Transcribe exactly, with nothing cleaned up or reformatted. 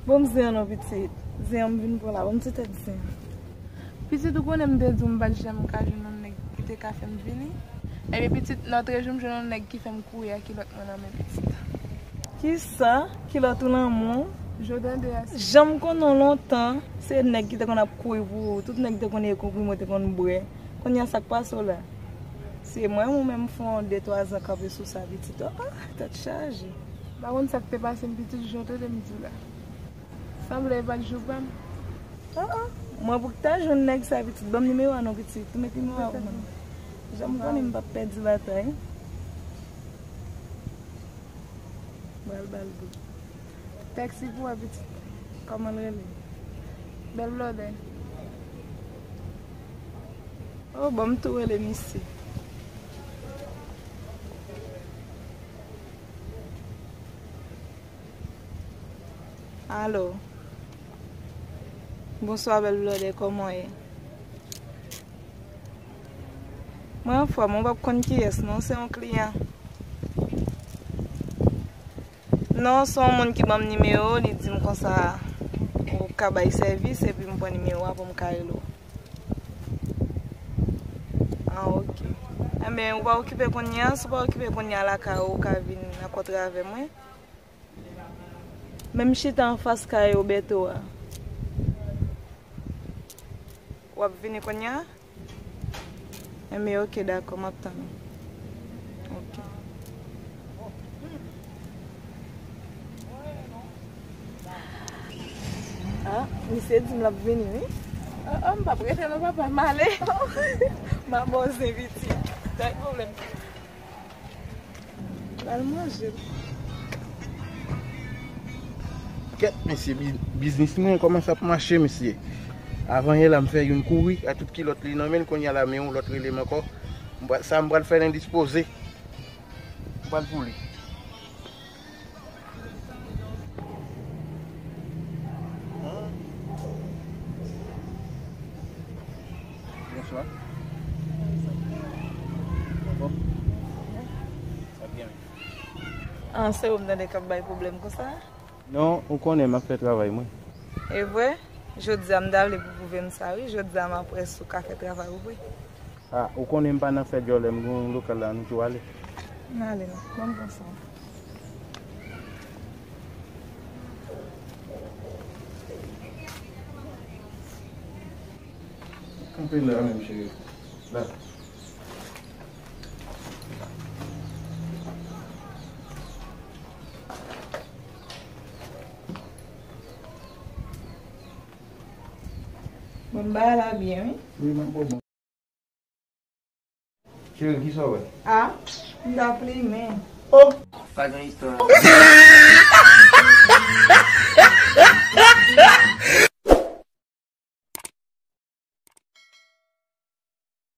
Bon, m zen an non, pitit. Zen an m vin pran la. Bon, m ti tèt zen. Pitit, ou konnen m te di w m pa t janm ka jwenn yon nèg ki te ka fè m vini. Ebyen, pitit, lòtrejou m jwenn yon nèg ki fè m kouri ak kilòt mwen nan men, pitit. Kisa? Kilòt ou nan men w? Jan w tande a, se jan m konnen w lontan, se nèg ki te konn ap kouri pou ou. Tout nèg te konn ye konprime w te konn bwè. Kounye a, sa k pase w la? Se mwen, ou menm fè yon de twa zan kanpe sou sa, pitit. Oh, oh, tèt chaje. M pa konn sa k te pase m, pitit, jan w tande m di w la. Sanble e pa t jou pa m. Ah, ah. Mwen pou k ta jwenn nèg sa, pitit. Ban m nimewo a non, pitit. Ou met nimewo a pou mwen. Jan m konnen m p ap pèdi batay. Bal, bal, bal. Tèks li pou wè, pitit. Kòman l rele? Bèl blòdè. Oh, ban m tou rele misye. Alo. Bonswa, bèl blòdè, kòman w ye? Mwen anfòm, ou p ap konn kiyès non, se yon kliyan. Non, se yon moun ki ban m nimewo, li di m konsa ou ka bay sèvis, epi m pran nimewo a pou m ka rele w. Ah, ok. Enben, ou pa okipe kounye a, si w pa okipe kounye a lakay ou, ou ka vin rankontre avè mwen. Men m chita anfas kay Roberto a. W ap vini kounye a? Enben, ok, dakò, m ap tann ou. Ok. Ah, misye di m l ap vini, wi. Oh, oh, m p ap rete non, papa, m ale. M a bòz enviti. Pa gen pwoblèm. Pral manje l. Kèt, mesye, bi-, biznis mwen kòmanse ap mache, mesye. Avan yè la, m fè youn kouri, a tout kilòt li nan men l, kounye a la, men yon lòt rele m ankò. M pral, sa m pral fè l endispoze. M pral pou li. Bonswa. Anfòm? Sa byen, wi. Ah, se ou m tande k ap bay pwoblèm konsa? Non, ou konnen m ap fè travay mwen. E vre? Jodi a m ta vle pou pwouve m sa, wi. Jodi a m ap wè si w ka fè travay ou vre. Ah, ou konnen m pa nan fè djòlè, m gen yon lokal la, nou tou ale. N ale non. Ban m pran sa. Kanpe la menm, cheri. La. Bon, bagay la byen, wi. Wi, m ap bon. Cheri, kisa w wè? Ah, m ta plimen. Oh! Pa gen istwa.